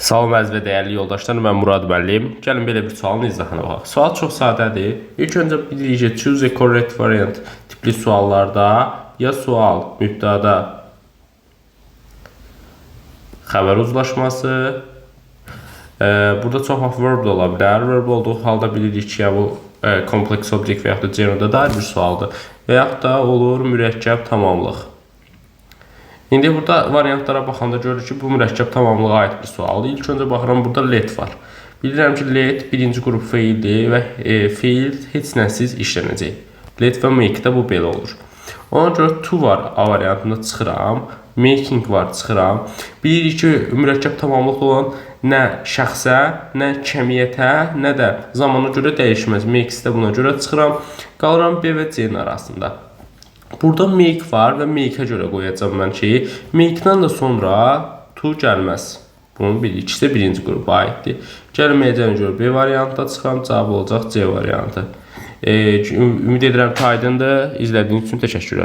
Salam əziz və dəyərli yoldaşlar, mən Murad müəllim. Gəlin belə bir sualın izahına baxaq. Sual çox sadədir. İlk öncə bilirik ki, choose a correct variant tipli suallarda ya sual mübtəda xəbər uzlaşması, burada çox vaxt verb də ola bilər. Verb olduğu halda bilirik ki, ya bu complex object və yaxud da gerunda dair bir sualdır. Və yaxud da olur mürəkkəb tamamlıq. İndi burada variantlara baxanda görürük ki, bu mürəkkəb tamamlığa aid bir sualdır. İlk öncə baxıram, burada let var. Bilirəm ki, let birinci qrup feildir və feil heç nəsiz işlənəcək. Let və make-də bu belə olur. Ona görə to var, A variantında çıxıram. Making var, çıxıram. Bilirik ki, mürəkkəb tamamlıqda olan nə şəxsə, nə kəmiyyətə, nə də zamana görə dəyişməz. Makes-də buna görə çıxıram. Qalıram B və C-nin arasında. Burada make var və make-ə görə qoyacağam mən şeyi. Make-dən də sonra to gəlməz. Bunun bir ikisi də birinci qrupa aiddir. Gəlməyəcəyinə görə B variantda çıxıram, cavab olacaq C variantı. Ümid edirəm ki, aydındır. İzlədiyiniz üçün təşəkkürlər.